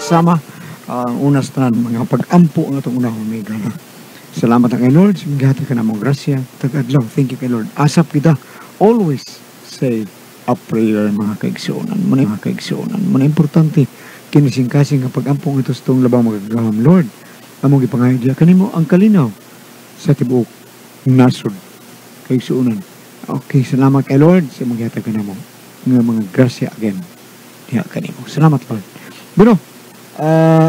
Sama ang unas tanan mga pag-ampo ang atong unahon may gana. Salamat kay Lord, gihatag ka namong grasya tag-adlaw. Thank you kay Lord. Asap kita always say a prayer mga kaigsuonan. Muna mga kaigsuonan. Muna importante kinising-kasing nga pag-ampo ito sa itong labang magagaham. Lord, among gipangayo diya kanimo ang kalinaw sa tibuok nasod kaigsuonan. Okay, salamat kay Lord sa imong gihatag kanamo nga mga grasya again diha kanimo. Salamat Lord. Bueno,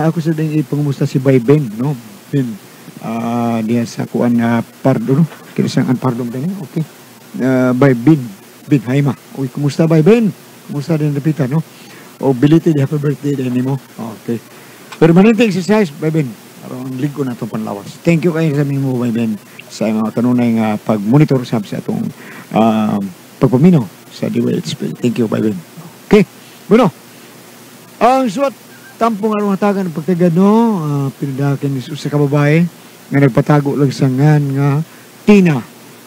ako sa ding ipangumusta si Bay Ben, no? Ben, diha sa kuan na Pardo, no? Kinisang ang Pardo din, okay. Bay Ben, Ben Haima. Uy, kumusta Bay Ben? Kumusta din napita, no? O belated happy birthday din nimo. Okay. Permanente exercise, Bay Ben. Aron ligo na itong panlawas. Thank you kayo sa mimo, Bay Ben, sa mga kanunay nga pag-monitor sab sa atong pagpaminaw sa DYHP. Thank you, Bay Ben. Okay. Bueno, ang suwat tampong aron hatagan ng pagtagad, no? Pinadakin ni usa ka babae nga nagpatago lang sa ngan nga Tina.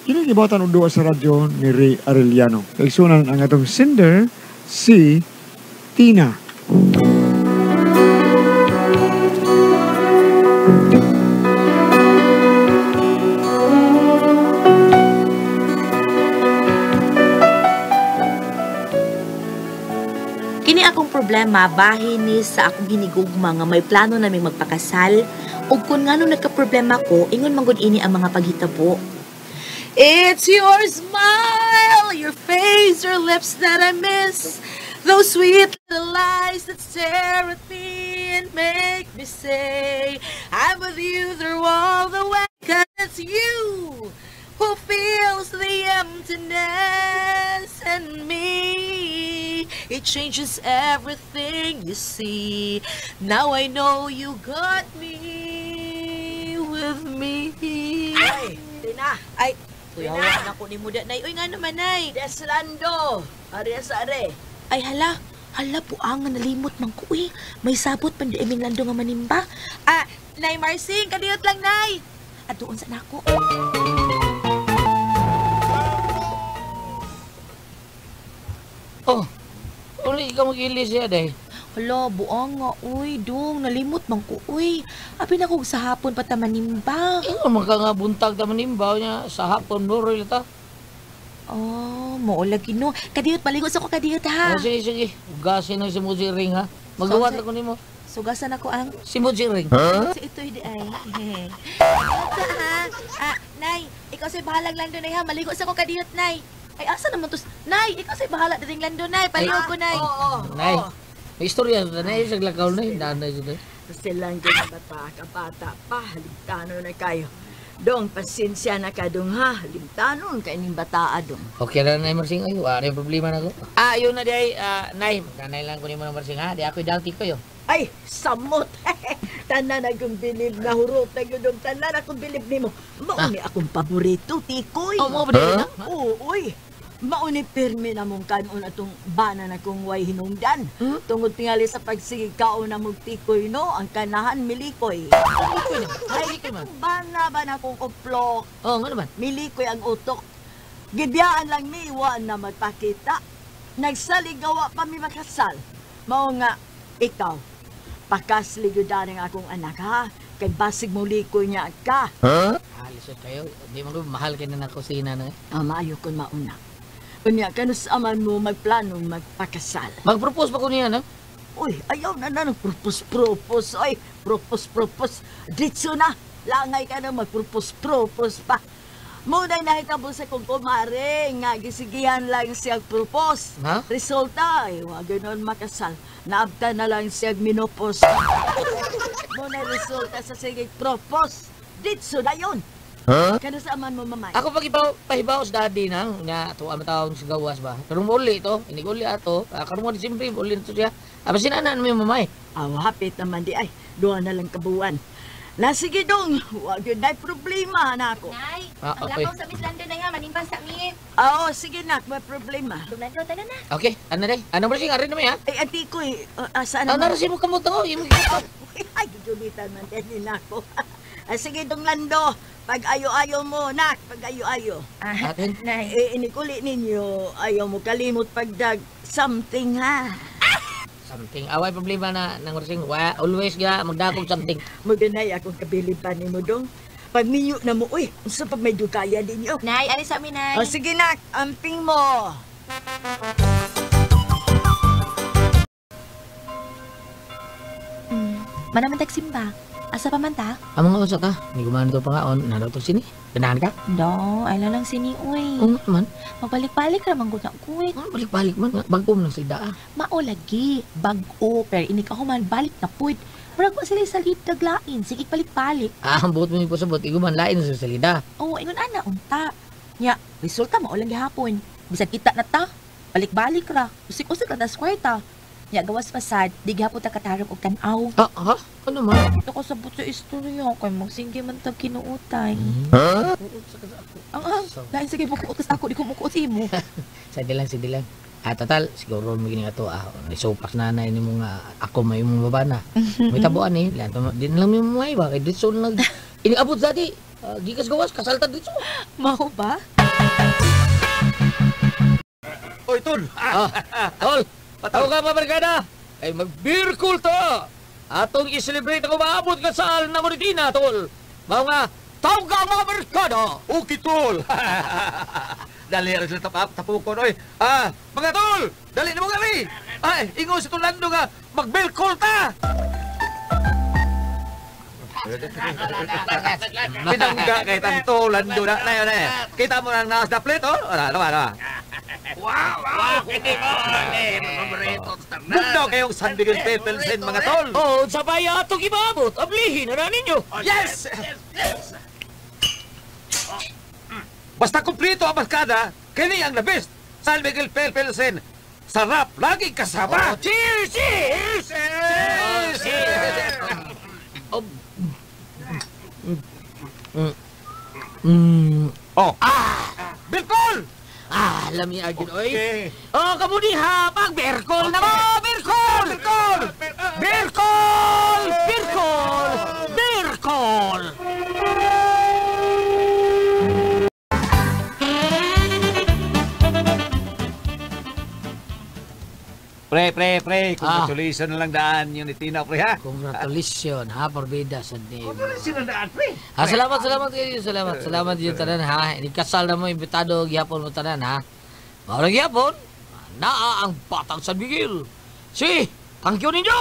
Kini gibatan og duwa sa radyo ni Ray Arellano. Kaigsunan ang atong sender si Tina. Kini akong problema bahin ni sa akong hinigugma nga may plano naming magpakasal ug kun ngano nagka-problema ko ingon man gud ini ang mga paghitabo. It's your smile, your face, your lips that I miss. Those sweet little lies that stare at me and make me say I'm with you through all the way. 'Cause it's you who feels the emptiness in me. It changes everything you see. Now I know you got me with me. Ay, Tina. Ay, kuya, wala na ko ni Muda, Nay. Uy, nga naman, Nay. Deslando. Are sa are. Ay, hala. Hala, buang nga nalimot man ko, uy. May sabot pan di aming lando nga manimba. Ah, Nay Marsing, kadiyot lang, Nay. At doon sa nako. Oh, uli ka mag-ili siya, day. Hala, buang nga, uy, dong, nalimot man ko, uy. Abi na kog sa hapon pa ta manimba. Ingon man ka nga buntag ta manimba niya, sa hapon, nuroy ta. Oh, mao lagi no. Kadiyot, maligo sa ko kadiyot, ha. Oh, sige, sige. Ugasin ang simod si ring, ha. Magawa na ko nimo. Sugasan ako ang simod si ring. Huh? Si ito'y di ay. Ah, Nay, ikaw sa'y bahalang lando, Nay, ha. Maligo sa ko kadiyot, Nay. Ay, asa naman to? Nay, ikaw sa'y bahala diring lando, Nay. Palihog ko, Nay. Oo, Nay, may istorya sa Nay. Sa lakaw, Nay. Nanay sa Nay. Silang ginabata, kabata pa. Halimtano na kayo. Dong, pasensya na ka dong, ha. Halimtanon kay ning bataa, dong. Okay na, Nay Marsing. Ay, wala yung problema na ko. Ah, yun na, di ay. Nay, nanay lang ko ni mo ng Marsing, ha. Di ako'y dangti ko, yun. Ay, samot. Tanan akong bilib na hurot na yun. Tanan akong bilib nimo. Mauni akong paborito, tikoy. Oh, mo ba din? Oo, uy. Mauni pirmi na mong kanon atong bana na kong way hinungdan. Hmm? Tungod tingali sa pagsigig kaon na mong tikoy, no? Ang kanahan milikoy. Milikoy na. Ay, Milikoy man. Bana ba na kong uplok? Oo, nga naman. Milikoy ang utok. Gibiyaan lang mi, wa na magpakita. Nagsaligawa pa mi makasal. Mao nga, ikaw, pakasligodan ang akong anak, ha? Kay basig mo likoy niya ka. Huh? Alis kayo. Di mo mahal ka na ng kusina na. Ah, maayo kon mauna. Unya, kanus aman mo magplanong magpakasal. Mag-propose pa ko niya, no? Uy, ayaw na na nag-propose-propose. Ay, propose-propose. Ditso na. Langay ka na mag-propose-propose pa. Muna'y nahitabo sa kong kumare nga gisigihan lang siyang propose. Ha? Resulta, ay, wag ganoon makasal. Naabta na lang siyang minopos. Muna'y resulta sa sige propose. Ditso na yun. Huh? Kano sa aman mo, mamay? Ako pag pahibaw sa daddy na, nga ato ang taong sa gawas ba. Pero uli ito, iniguli ato, karon mo siyempre, uli na ito siya. Aba sinana mo yung mamay? Aw, hapit naman di ay, duha na lang kabuan. Na sige dong, wag yun na problema na ako. Nay, Ah, ang okay. lakaw sa Miss Lando na nga, manimba sa mi. Oo, sige nak, may problema. Dumlando, tanan na. Okay, ano day? Ano ba siya? Arin naman, ha? Ay, ati ko eh, saan Ano naman? na siya mo kamot ako? Yung mga Ay, gijulitan man din nako. Ah, sige dong Lando, pag ayo-ayo mo, nak, pag ayo-ayo. Ah, Atin. Nay. Eh, inikuli ninyo, ayaw mo kalimot pagdag something, ha? Something. Away problema na nang orsing. Wa always ga magdakog something. Maganay akong kabiliban ni mo dong. Pagminyo na mo, uy, unsa pa may dugaya ninyo. Nay, ari sa amin, Nay. O sige nak, amping mo. Manaman tagsimba. Asa pa man ta? Ang mga unsa ta? Ni gumano to pangaon, nalo to sini. Ganahan ka? No, ay lang sini, uy. Oo man. Magbalik-balik ra man gud na ko, uy. Balik-balik man. Bago man lang sa daa. Mao lagi, bag-o, pero inig ako man, balik na pud. Murag wa sila sa daglain, sige balik-balik. Ah, ang buot mo yung pasabot, iguman lain sa salida. Oo, ingon ana unta. Nya, resulta mao lang gihapon. Bisan kita na ta, balik-balik ra. Usik-usik ra ta square ta. Nya gawas pasad, di gihapon ta katarong og tan-aw. Ah, ha? Ano man? Ito ko sabot sa istorya kay magsinggi man tag kinuutay. Huh? Ang lain sige mukuot kas ako, di ko mukuot imo. Sige lang, sige lang. Ah, total, siguro mo gini ato ah. Isupak na na ini mo nga ako may imong babana. May tabuan eh. Di na lang may mga ba kay ditso nag iniabot dati. Gikas gawas kasalta ditso. Mao ba? Oy, tol. Ah, tol. Pataw ka pa barkada. Ay mag-beer cool to. Atong i-celebrate ang umaabot ka sa na Moritina, tol. Mao nga tawag ka mga barkada. Okay, tol. Dali ra sila tapukon oy. Ah, mga tol, dali na mo kami. Ay, ingon si Tolando nga mag-beer call ta. Pinangga kay tanto Lando na na na. Kita mo nang naas na plate oh. Ala, ala, ala. Wow, wow, hindi mo. Paborito tanan. Bugnaw kayong San Miguel Pilsen mga tol. Oh, sabay atong imaabot. Ablihin na ninyo. Yes! Basta kumpleto ang barkada, kini ang the best. San Miguel Pilsen. Sarap, laging kasama. Oh, cheers! Cheers! Cheers! Cheers! Oh. Oh. Ah! Bilkol! Ah, lami Arjun, oy. Okay. Oh, kamuni ha, pag berkol na mo! Berkol! Bilkol! Berkol! Berkol! Berkol! Pre, pre, pre, congratulations na lang daan yung ni Tina, pre, ha? Congratulations, ha, porbida sa name. Congratulations na daan, pre. Ha, salamat, salamat kayo, salamat. Salamat yung tanan, ha. Inikasal na mo, imbitado, gihapon mo tanan, ha. Maurang gihapon, naa ang Batang San Miguel. Si, thank you ninyo!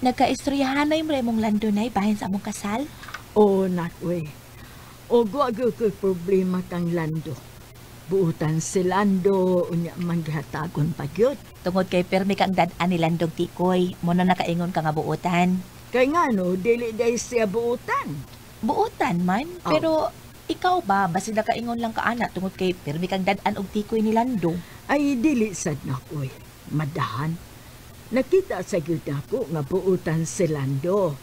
Nagkaistoryahanay mo mong landunay bahin sa among kasal? Oo, nak, uy. O wa ko'y problema kang Lando. Buutan si Lando, unya manggihatagon pa gyud. Tungod kay permi kang dad-an ni Landong Tikoy, mo na nakaingon ka nga buutan. Kay nga no, dili day siya buutan. Buutan man, Oh. pero ikaw ba, basi nakaingon lang ka ana tungod kay permi kang dad-an og tikoy ni Lando. Ay dili sad na koy, madahan. Nakita sa gyud nako nga buutan si Lando.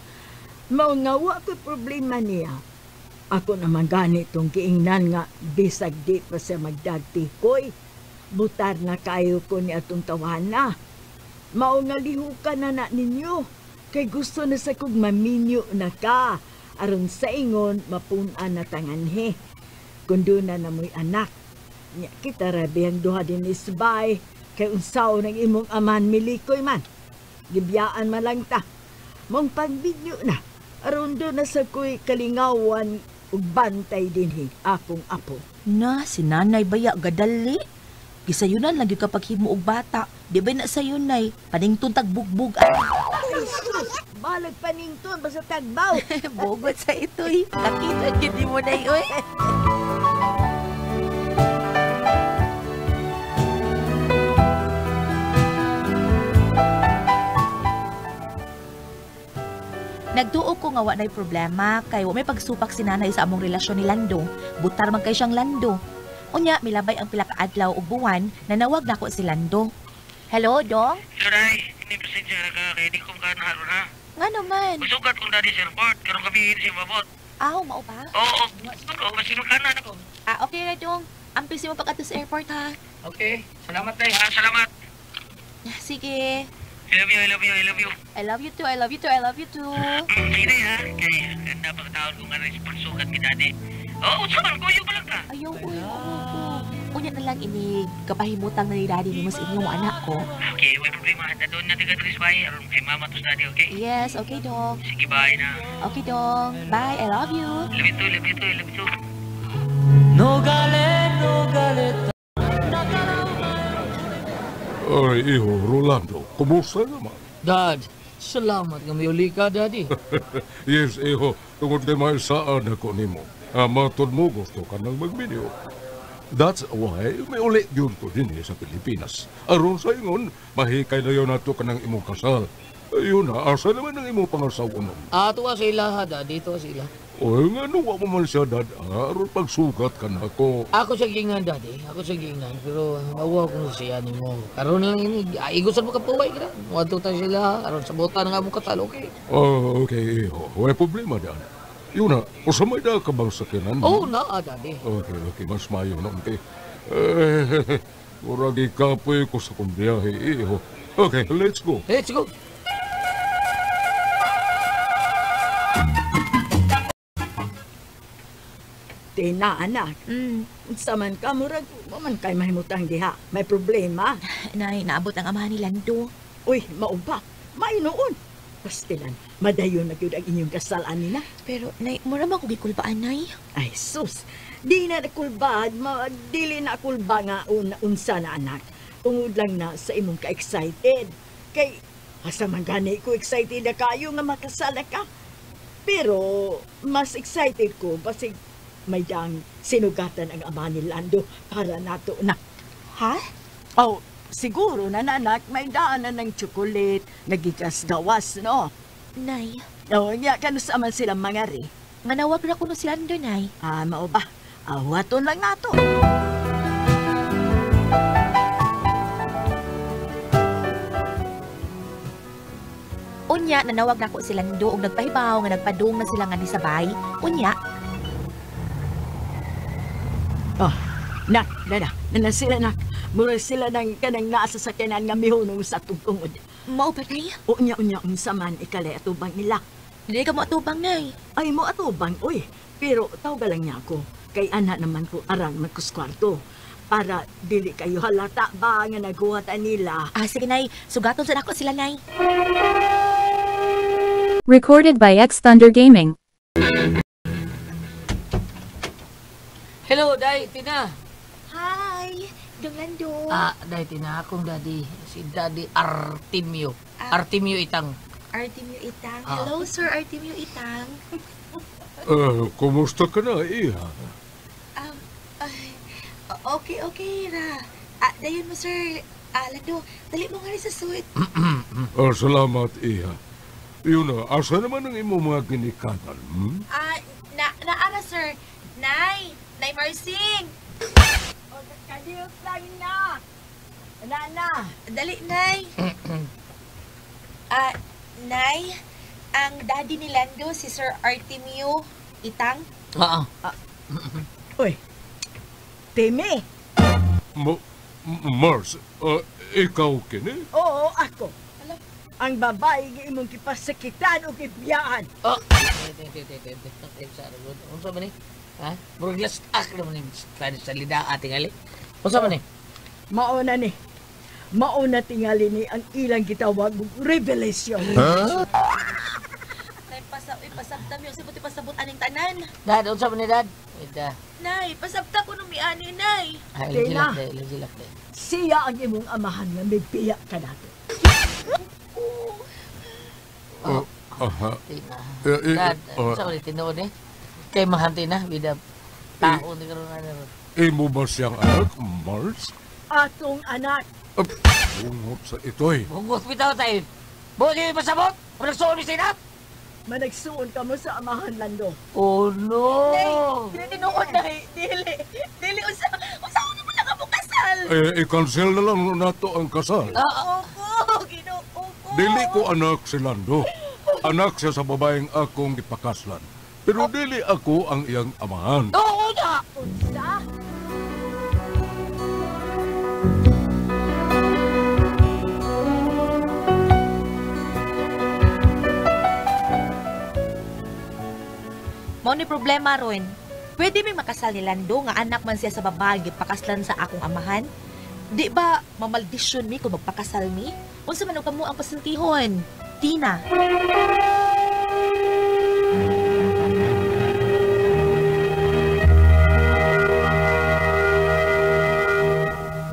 Mao nga wa ko'y problema niya. Ako naman ganitong giingnan nga bisag di pa siya magdagtikoy. Butar na kayo ko ni atong tawana. Mao nga lihukan na na ninyo. Kay gusto na sa kog maminyo na ka. Aron sa ingon mapun-an na tanganhe. Kung doon na namoy anak. Nya kita rabi ang duha din isbay. Kay unsaw ng imong aman milikoy man. Gibiyaan man lang ta. Mong pagbinyo na. Aron doon na sa ko'y kalingawan ug bantay dinhi akong apo. Na, si nanay baya gadali. Gisayunan lang gyud kapag himo og bata. Di ba na sayunay? Panington tag bugbog. Ay sus, balag panington basta tagbaw. Bogot sa itoy. Nakita gyud mo nay oy. Nagduo ko nga wa nay problema kay wa may pagsupak si nanay sa among relasyon ni Lando. Butar man kay siyang Lando. Unya milabay ang pila ka adlaw ug buwan nanawag nako si Lando. Hello, Dong? Hello, Day. Hindi pasensya na ka. Kaya di ko makaano ha. Nga naman. Musugat kong daddy sa airport. Karong gabi siya mabot. Aw, mao ba? Oo, oo. Kasi magkanan ako. Ah, okay ra, Dong. Ampis mo pag-ato sa airport ha. Okay. Salamat, Day. Ha, salamat. Sige. I love you, I love you, I love you. I love you too, I love you too, I love you too. Sige, Day, ha. Kay ganda pagkataon kung ano yung pagsugat ni daddy. Oh, unsa man kuyo pa lang ka. Ayaw, uy, oo. Unya na lang inig, kapahimutang na ni daddy ni mas inyong anak ko. Okay, way problema. Doon na tiga diri sa bahay aron kay mama to sa daddy, okay? Yes, okay dong. Sige, bye na. Okay dong. Bye, I love you. Love you too, love you too, love you too. Ay, iho, Rolando, kumusta naman? Dad, salamat nga may uli ka, Daddy. Yes, iho, tungod kay maisaan ako nimo. Matod mo, gusto ka nang magvideo. That's why may uli yun ko din sa Pilipinas. Aron sa ingon, mahikay na yun nato ka ng imong kasal. Ayun na, asa naman ang imong pangasawa nun. Tuwa sa ila, ha, Daddy. Tuwa sa ila. Oy, nga nuwa mo man siya, Dad. Aron pagsugat ka na ako. Ako sa giingnan, Daddy. Ako sa giingnan. Pero mawa ko na siya nimo. Karon lang ini. Igusan mo ka puway ka na. Muadto ta sila. Aron sa buta na nga mo kasal, okay? Oh, okay, iho. Way problema, Dad. Yun na, usamay na ka bang sakinan? Oh, na, Daddy. Okay, okay. Mas mayo na, okay. Murag ikapoy ko sa kong biyahe, iho. Okay, let's go. Let's go. Tina, anak. Unsa man ka, murag, wa man kay mahimutang diha. May problema. Nay, naabot ang amahan ni Lando. Uy, mauba. Mainoon. Pastilan, madayon na gyud ang inyong kasal anina. Pero, Nay, mura man ko gikulbaan, Nay. Ay, sus. Di na nakulba, dili na kulba nga unsa na, anak. Tungod lang na sa imong ka-excited. Kay, asa man gani ko excited na kayo nga makasal na ka. Pero, mas excited ko basig may dang sinugatan ang ama ni Lando para nato na. Ha? Oh, siguro na nanak, may daan na ng tsokolet, nagikas-gawas, no? Nay. Oh, nga, kanus man sila mangari. Nga nawag na kuno si Lando, Nay. Ah, mao ba? Awaton lang nato. Unya, nanawag na ko si Lando og nagpahibaw nga nagpadung na sila nga ni sabay. Unya. Oh, nak, na, na sila nak. Mura sila nang kanang nasa sakyanan nga mihunong sa tungtungod. Mao ba, Nay? Unya, unya, unsa man ikali atubang nila. Dili ka mo atubang, Nay. Ay, mo atubang, uy. Pero tawag lang niya ako. Kay ana naman ko arang magkuskwarto. Para dili kayo halata ba nga naghuwatan nila. Ah, sige, Nay. Sugaton sa nako sila, Nay. Recorded by X Thunder Gaming. Hello, Day, Tina. Hi, Dong Lando. Ah, Day, Tina, akong daddy. Si Daddy Artemio. Artemio Itang. Artemio Itang. Hello, Sir Artemio Itang. Kumusta ka na, iha? Okay, okay, ra. Dayon mo, Sir. Lando, dali mo nga rin sa suit. Salamat, iha. Yun na, asa naman ang imong mga ginikanan, hmm? Naara, sir. Nay! Nay Marsing! O, kadiyot lang na! Nana! Dali, Nay! Nay, ang daddy ni Lando, si Sir Artemio Itang. Oo. Uy, Timmy! Mars, ikaw kini? Oo, ako. Ang babae nga imong kipasakitan o kipiyaan. Oh! Unsa ba ni? Ha? Murag last act naman ni sa lida ating ali. Unsa ba ni? Mauna ni. Mauna tingali ni ang ilang gitawag og revelation. Huh? Nay, pasabta mi. Unsa ba pasabot aning tanan? Dad, unsa ba ni Dad? Ida. Nay, pasabta ko nung miani, Nay. Ay, ilak day. Siya ang imong amahan nga may biya ka nato. Aha. Dad, unsa ba ni tinuod eh? Kay mahanti na, bida tao ni karon na. Imo ba siyang anak, Mars? Atong anak. Bungot sa ito'y. Bungot bitaw tayo. Buti pasabot! Managsuon ni Sinap! Managsuon ka mo sa amahan, Lando. Oh, no! Nay, tinuod na eh. Dili. Dili, unsa ko naman nakabukasal? I-cancel na lang nato ang kasal. Opo, Ginoo ko. Dili ko anak si Lando. Anak siya sa babaeng akong ipakaslan. Pero dili ako ang iyang amahan. Oo na! Unsa? Mao ni problema ron. Pwede may makasal ni Lando nga anak man siya sa babae gipakaslan sa akong amahan? Di ba mamaldisyon mi kung magpakasal mi? Unsa man og kamo ang pasultihon? Tina.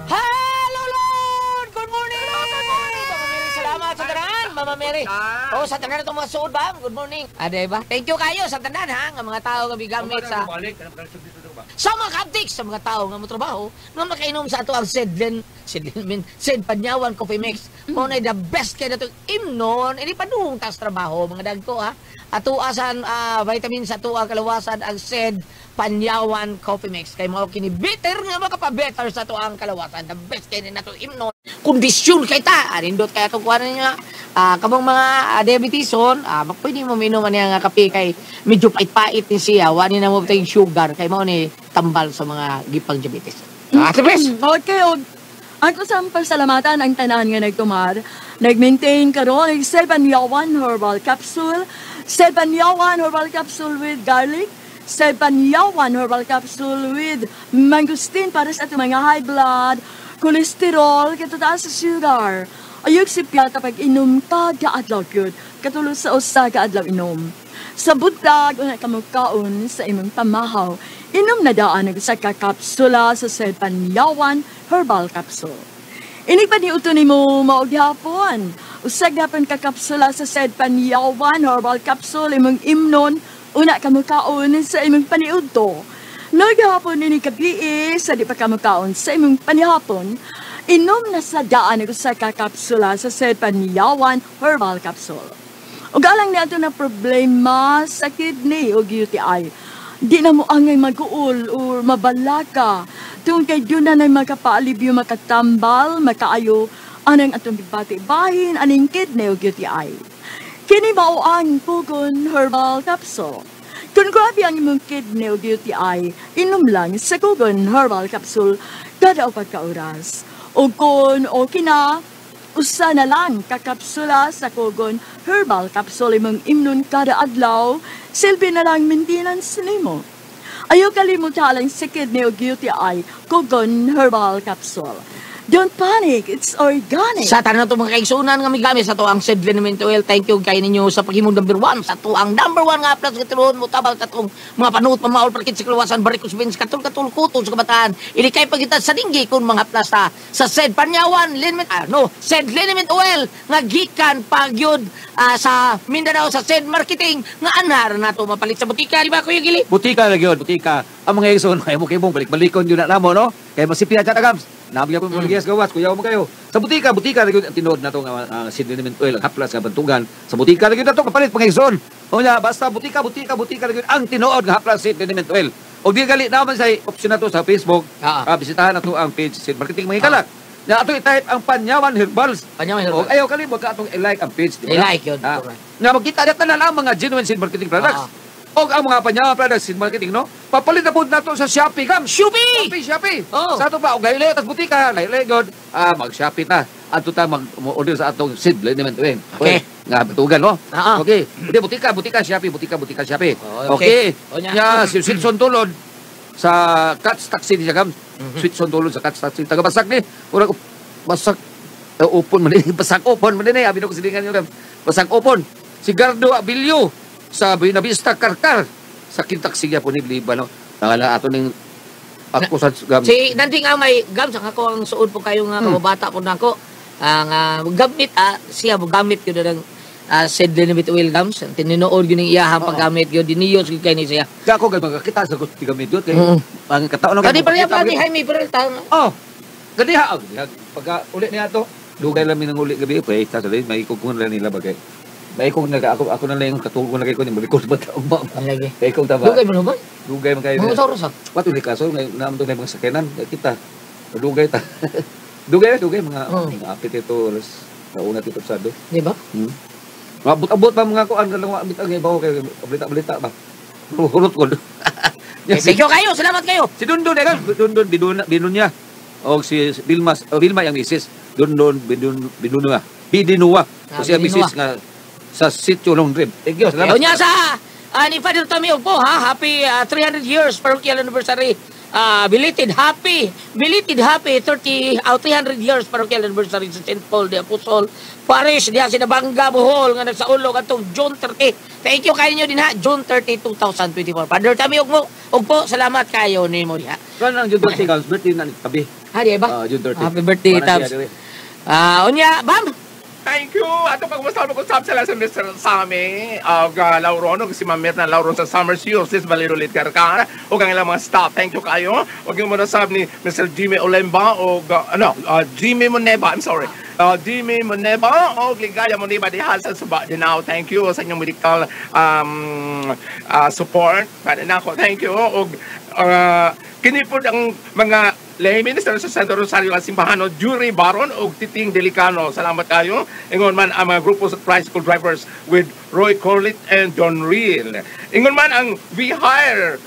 Hello, Lord! Good morning! Good morning! Mama Mary, salamat sa tanan, Mama Mary. Oh, sa tanan itong mga suod ba? Good morning. Ade ba? Thank you kayo sa tanan ha, nga mga tao nga bigamit sa mga kaptik, sa mga tao nga motrabaho, nga makainom sa ato ang Sed Panyawan Coffee Mix. Mao na the best kay natong imnon, ini padung tas trabaho mga dagko ha. Ato asan vitamin sa ato ang kalawasan ang Sed Panyawan Coffee Mix. Kay mao kini bitter nga makapabetter sa ato ang kalawasan. The best kay ni nato imnon. Kondisyon kay ta, anindot kay atong kuan niya. Kamong mga diabetison, pwede mo minom ani nga kape kay medyo pait-pait ni siya, wa ni na mo tayong sugar kay mao ni tambal sa mga gipang diabetes. Please. Okay, og ako sa pasalamatan ang tanan nga nagtumar, nag-maintain karon og 7-Yawan Herbal Capsule, 7-Yawan Herbal Capsule with garlic, 7-Yawan Herbal Capsule with mangosteen para sa atong mga high blood, cholesterol, katataas sa sugar. Ayog si Piata pag inom kada adlaw gyud, katulo sa usa ka adlaw inom. Sa buntag una ka mokaon sa imong pamahaw, inom na daan ang usa ka kapsula sa Panyawan Herbal Capsule. Inig pa ni uto nimo mao gihapon. Usa gihapon ka kapsula sa Panyawan Herbal Capsule imong imnon una ka mokaon sa imong paniudto. Nagihapon ini gabi sa di pa ka mokaon sa imong panihapon, inom na sa daan ang usa ka kapsula sa Panyawan Herbal Capsule. Ug alang niadto na problema sa kidney o UTI. Di na mo angay maguol or mabalaka. Tungkol kay doon na na'y makapaalibyo, makatambal, makaayo, anang atong bati bahin, aning kidney o UTI. Kini mao ang Pugon Herbal Capsule. Kung grabe ang imong kidney o UTI, inom lang sa Pugon Herbal Capsule kada upat ka oras. O kung okay na, usa na lang kakapsula sa Kugon Herbal Capsule imong imnon kada adlaw, silbi na lang maintenance nimo. Ayaw kalimutan ang sa kidney o UTI, Kugon Herbal Capsule. Don't panic, it's organic. Sa tanan nato mga kaigsunan nga migamit sa to ang Sed Liniment Oil. Thank you kay ninyo sa paghimong number 1 sa to ang number 1 nga plus katuloon mo tabang katong mga panuot pamaol parkit sa kalawasan varicose veins katul-katul kuto sa kabataan. Ili kay pagita sa dinggi kung mga plus ta sa Sed Panyawan Liniment Sed Liniment Oil nga gikan pagyud sa Mindanao sa Sed Marketing nga anhar nato mapalit sa butika, di ba Kuya Gili? Butika lagi yun, butika. Ang mga igsoon ay mo kay mong balik-balikon yun na namo no. Kay masipya chat agams. Nabigyan po mga gawas, kuyaw mo kayo. Sa butika, butika lagi ang tinuod na to nga Sed Liniment Oil ang haplas nga bantugan. Sa butika lagi na to kapalit mga igsoon. Unya basta butika, butika, butika lagi ang tinuod nga haplas Sed Liniment Oil. Og di gali naman sa option na to sa Facebook. Bisitahan na to ang page Sed Marketing mga ikalak. Na ato i-type ang Panyawan Herbals. Panyawan Herbals. Og ayaw kalimot ka atong i-like ang page, di ba? I-like yun. Nga magkita na tanan ang mga genuine Sed Marketing products. Og ang mga Panyawan products Sed Marketing no, papalit na po nato sa Shopee kam. Shopee! Shopee, Shopee. Oh. Sa ato pa og layo-layo tas butika, layo-layo god. Mag-Shopee ta. Adto ta mag-order sa atong Sed Liniment Oil. Okay. Nga batugan no. Okay. Udi butika, butika Shopee, butika, butika Shopee. Okay. Nya si Sitson Tulod sa Cats Taxi ni siya kam. Sitson Tulod sa Cats Taxi taga Basak ni. Murag Basak upon man ni, Basak upon man ni, abi ko silingan niyo kam. Basak upon. Si Gardo Abilio sa Buenavista Karkar sa Kintaxi gyapon ni Bliba no. Nangala ato ning ako sa gam. Si nanding ang may gam sa ako ang suod po kayo nga kababata po nako. Ang gamit siya gamit gyud ng Sed Liniment Oil gams. Tinuod gyud ning iyahang paggamit gyud diniyos gyud kay ni siya. Kako gay magakita sa gusto gamit gyud kay ang kataon na kadi pareha pa ni Jaime Peralta. Oh. Kadiha pagka uli niya to. Dugay lang mi nang uli gabi pa ta sa may ikog lang nila bagay. Maikong na ako na lang yung katulog na kay ko ni malikod ba ta ba. Kay ikong ta ba. Dugay man ba? Dugay man kayo. Mga oras ah. Wato ni kaso ngay naam to na mga sakyanan kita. Dugay ta. Dugay dugay mga apit ito alas nauna tito sado. Di ba? Mabot-abot pa mga kuan kanang abit ang ibaw kay balita-balita ba. Hurot ko. Thank you kayo, salamat kayo. Si Dundon eh Dundon Binunya. Og si Vilma, Vilma yang misis Dundon Bidinua. Bidinua. O siya misis nga sa sitio Long Dream. Thank you. Salamat. Unya sa Ni Father Tommy po ha, happy 300 years parochial anniversary. Belated happy 300 years parochial anniversary sa St. Paul the Apostle Parish diha sa Nabanga, Bohol nga nagsaulog atong June 30. Thank you kayo din ha, June 30, 2024. Father Tommy og po, salamat kayo nimo diha. Kan ang June 30 guys, birthday na ni tabi. Ha, di ba? June 30. Happy birthday, Tabs. Unya, bam. Thank you. Ato pag-umusal mag-usap sila sa Mr. Sami og Lauron og si Ma'am Mirna Lauron sa Summer Seals Valladolid Carcar og ang ilang mga staff. Thank you kayo. Og yung muna sab ni Mr. Jimmy Olemba og Jimmy Moneba, I'm sorry. Jimmy Moneba og Ligaya Moneba diha sa Suba Dinao. Thank you sa inyong medical support. Para nako, thank you. Og kini pod ang mga lay minister sa Santo Rosario at Simbahano, Jury Baron og Titing Delicano. Salamat kayo. Ingon man ang mga grupo sa tricycle drivers with Roy Corlitt and John Real. Ingon man ang V-Hire.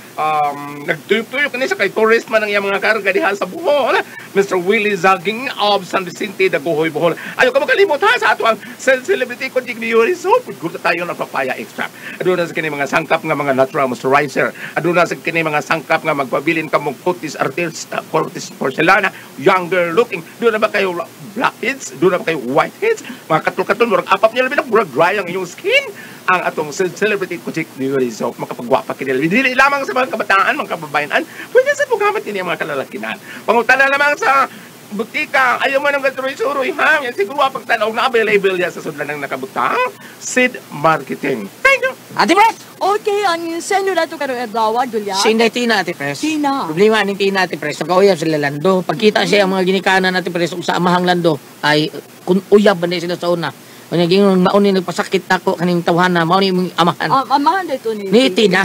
Nagtuyok-tuyok kani sa kay tourist man ang iyang mga karga diha sa Bohol. Mr. Willie Zaging of San Vicente, Dagohoy, Bohol. Ayaw ka makalimot ha sa ato ang celebrity ko Jig Miori Soap. Gusto tayo ng papaya extract. Aduna sa kini mga sangkap nga mga natural moisturizer. Aduna sa kini mga sangkap nga magpabilin ka mong kutis artista, kutis porcelana, younger looking. Doon na ba kayo blackheads? Doon na ba kayo whiteheads? Mga katol-katol, murag apap niya labi na, murag dry ang inyong skin. Ang atong celebrity Kojik Newry Soap, makapagwapa kinila. Dili lamang sa mga kabataan, mga kababayanan, pwede sa paggamit niya mga kalalakinan. Pangutana lamang sa butika, ayaw mo ng gaturoy-suroy, ha? Yan siguro pagtanaw na available yan sa sudlan ng nakabutang. Sid Marketing. Thank you! Ate Pres! Okay, ang senyo na ito karong adlaw, Julia. Si Inday Tina, Ate Pres. Tina. Problema ni Tina, Ate Pres. Nagkauyab sila Lando. Pagkita siya ang mga ginikanan, Ate Pres, sa amahang Lando, ay kung uyab ba sila sa una. Kanya gingon mauni nagpasakit ako kaning tawhana, mauni imong amahan. Amahan dito ni Tina.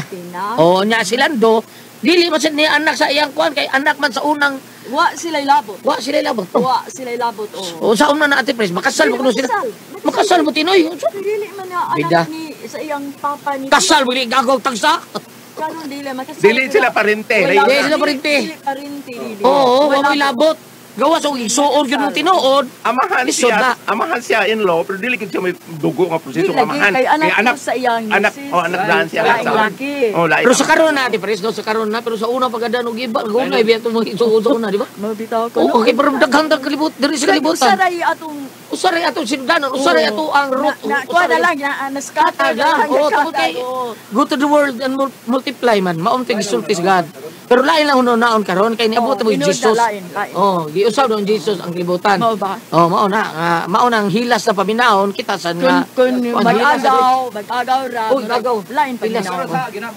Oo, nya si Lando, dili man sad niya anak sa iyang kuan kay anak man sa unang wa sila labot. Wa sila labot. Wa sila labot. Oh. O sa una na Ate Pres, makasal mo kuno sila. Makasal mo Tinoy. Dili man na anak ni sa iyang papa ni. Kasal mo dili gagawag tagsa. Karon dili makasal. Dili sila parente. Dili sila parente. Dili parente. Oo, wa may labot. Gawas og igsuon gyud mo tinuod. Amahan siya, amahan siya in law, pero dili gid siya may dugo nga proseso amahan. Kay anak sa iyang anak, oh anak daan siya. Oh, pero sa karon na Ate Pres, no, sa karon na, pero sa una pagkadan og iba, gunay biya to mga igsuon sa una, di ba? Mabitaw ko. Okay, pero daghang kalibot diri sa kalibutan. Usaray atong usaray atong sindanon, usaray ato ang root. Na kuha na lang na scatter lang. Oh, tungod kay go to the world and multiply man, maunti gisulti sa God. Pero lain lang hunaon karon kay niabot mo Jesus. Oh, giusab ng Jesus ang kalibutan. Mao ba? Oh, mao na. Mao na ang hilas na paminahon kita sa nga kun mag-agaw, mag-agaw ra. Oh, agaw. Lain paminahon.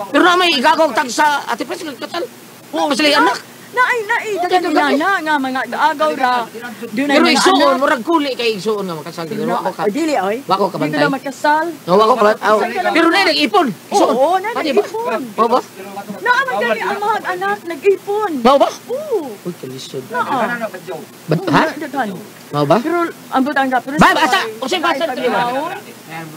Pero na may igagaw tagsa Ate Pres kasal. Oh, sila anak. Naay daghan na nga mga agaw ra. Pero igsuon murag kuli kay igsuon nga makasal dili ako ka. Dili oy. Wako ka bantay. Dili makasal. No, wako ka. Pero na nag-ipon. Igsuon. Oo, na nag-ipon. Mao ba? Naa man gani ang mga anak nag-ipon. Mao ba? Oo. Uy, kalisod. Naa. Ha? Mao ba? Pero ang butang ka pero. Ba, asa? Unsay basa to?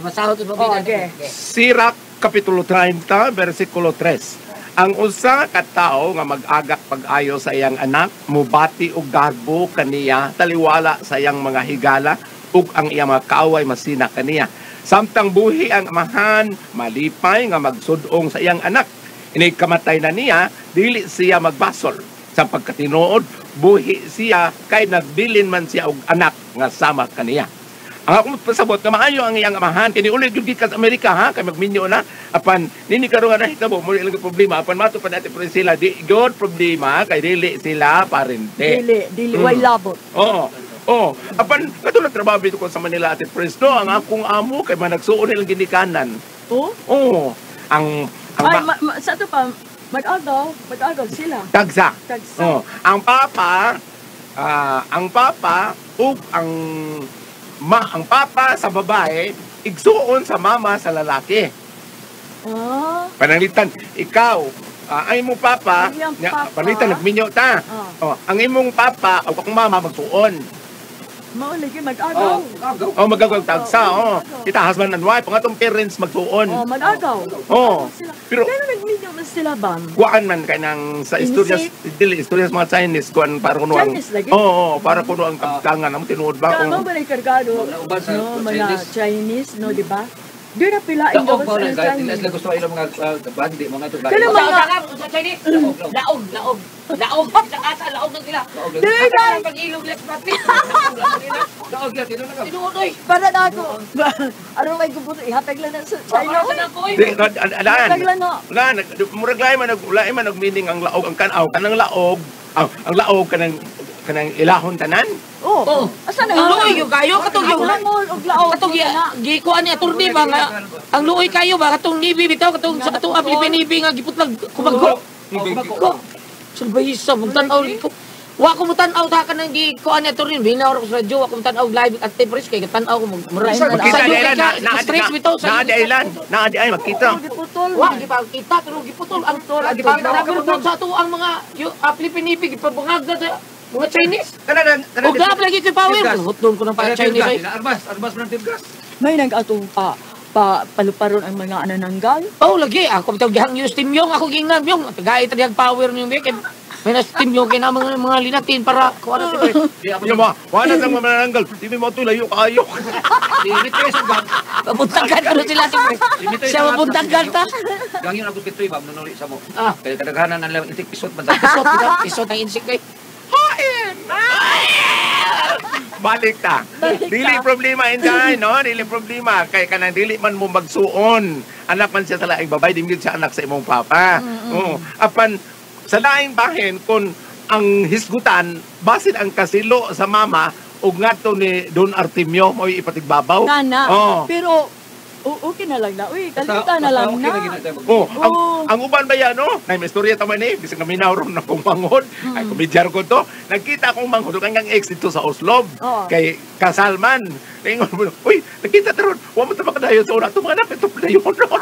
Basahon to. Okay. Sirak kapitulo 30 versikulo 3. Ang usa ka tawo nga mag-agak pag-ayo sa iyang anak, mubati og garbo kaniya, taliwala sa iyang mga higala, ug ang iyang mga kaaway masina kaniya. Samtang buhi ang amahan, malipay nga magsudong sa iyang anak. Inig kamatay na niya, dili siya magbasol. Sa pagkatinuod, buhi siya kay nagbilin man siya og anak nga sama kaniya. Ang akong pasabot nga maayo ang iyang amahan kini uli gyud gikan sa Amerika ha kay magminyo na apan nini karon nga nahitabo mo ilang problema apan mato pa natin pero sila di gyud problema kay dili sila parente. Dili way labot. Oo. Oh, apan katulad trabaho dito ko sa Manila Ate Pres, no, ang akong amo kay managsuon nilang ginikanan. Oh? Oo. Ang ay, sa to pa mag-agaw sila. Tagsa. Tagsa. Oh, ang papa ug ang ang papa sa babae, igsuon sa mama sa lalaki. Ah. Pananglitan, ikaw, ang imong papa, pananglitan, nagminyo ta. Oh, ang imong papa, o akong mama, magsuon. Mao lagi mag-agaw. Oh, mag-agaw tagsa, oh. Kita husband and wife, ang atong parents magsuon. Oh, mag-agaw. Oh. Pero nagminyo man sila ba? Kuan man kay nang sa istorya, dili istorya sa mga Chinese kuan para kuno ang. Oo, para kuno ang kabtangan amo tinuod ba? Mao ba kargado? No, mga Chinese, no, di ba? Di na pilain Daog gawas pa ang lang kahit Chinese. nila sila gusto ilang mga bandi, mga to. Kaya mga- Sa Chinese, laog, laog, laog, sa asa, laog na sila. Di na. Pag-ilog, let's practice. Daog yan, tinuod na. Tinuod, oy. Para na ako. Aron may gubuto, ihatag lang na sa China. Para na ako, oy. Di, alaan. Ihatag lang na. Wala, murag lahi man lahi man nag meaning ang laog ang kanaw kanang laog, ang laog kanang kanang ilahon tanan. Oh. Asa na? Ang luoy yung kayo katong yung Ang og laog. katong gikuan ni attorney ba nga ang luoy kayo ba katong nibi bitaw katong sa katong Philippine Navy nga giputlag kumagko. Ko. Salbayisa magtan-aw ko. Wa ko mutan-aw ta kanang gikuan ni attorney binaw ko sa radyo wa ko mutan-aw live at press kay tan-aw ko mura. Magkita di ilan na na stress bitaw na di ilan, na di ay magkita. Giputol. Wa gipakita pero giputol ang rubber boat sa ato ang mga Philippine Navy gipabangag na sa mga Chinese. Kanang Og laap lagi kay power. Hotdog ko ng pa Chinese ay. Arbas, arbas man gas. May nag-atong pa paluparon ang mga anananggal. Oh, lagi. Ako bitaw gihang yung steam yung ako gingnan yung tagay tadiyag power niyong kay may na steam yung kay mga mga linatin para kuha na sila. Yung mga wala sa mga manananggal, di mo to layo kaayo. Papuntangkan ko na sila siyempre. Siya mapuntangkan ta. Gang yun ako pitoy ba manunuli sa mo. Ah. Kaya kadaghanan ang lang itik pisot man sa. Isot bitaw, isot ang insect kay. Balik ta. Dili problema inday, no? Dili problema kay kanang dili man mo magsuon. Anak man siya sa laing babay, dili siya anak sa imong papa. Oo. Apan sa laing bahin kung ang hisgutan basin ang kasilo sa mama ug ngadto ni Don Artemio mo'y ipatigbabaw. Kana. Oo. Pero okay na lang na. Uy, kalimutan na lang na. Oh, ang uban ba yan, no? Nay, may istorya tama ni, bisag naminaw ron akong manghod. Ay, kumidyar ko to. Nagkita akong manghod, kang ang ex dito sa Oslob. Oo. Kay Kasalman. Ingon mo, uy, nakita ta ron. Wa mo ta makadayon sa una. Ito mga anak, ito pala yun ron.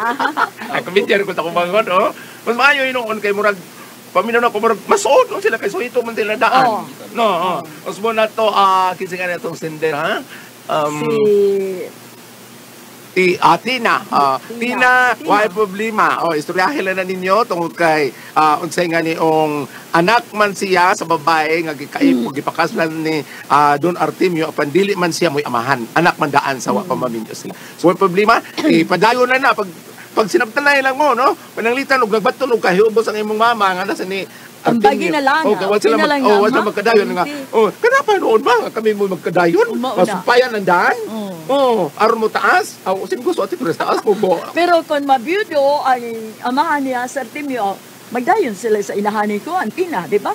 Ay, kumidyar ko sa akong manghod, oh. Mas maayo yun kay murag, paminaw na ko, murag, masuod no sila kay suhito man sila daan. Oo. No, oh. Mas mo na to, kinsa nga na itong sender, ha? Si Tina. Tina. Tina, why problema? Oh, istoryahe lang na ninyo tungod kay unsay nga niong anak man siya sa babae nga gikaip ug gipakaslan ni Don Artemio apan dili man siya mo'y amahan. Anak man daan sa wa pa maminyo sila. So why problema? Padayon na na pag pag sinabtanay lang mo, no? Pananglitan og nagbaton og kahiubos ang imong mama nga nasa ni Ang bagi na lang, Oh, kay sila okay na lang oh, na, wa sila ma. magkadayon nga. Oh, kanapa noon ba kami mo magkadayon? Mauna. Masumpayan ang daan. Oo. Oh, aron mo taas. Aw, sin gusto ati pero taas mo bo. Pero kung mabiyudo ang amahan niya sa Artemio, magdayon sila sa inahan ni Kuan, Tina, di ba?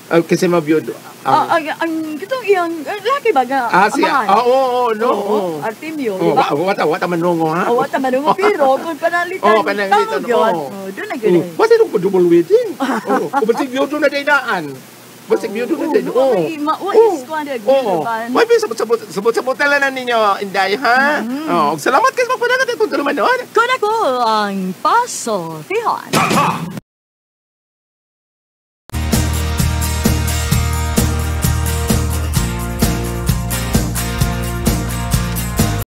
Kasi mabiyudo. Ang kitong iyang laki ba nga Siya. amahan? Ah, oo, oo, no. Oo, Oo. Artemio, di Oh, ba? wata manungo ha. Oh, wata manungo pero kung panalitan, Oh, pananglitan, tawag yun. oo. Oh, doon na gano'n. Oh, basta nung double wedding. Oh, kung basig biyudo na dayaan. Basig biyudo na dayaan. Oo, Oo. wa is kuan na Oo. May sabot sabot sabot sabot na ninyo inday ha. Oh, salamat kayo sa pagpadagat itong tuluman noon. Kun ako ang Paso Tihon.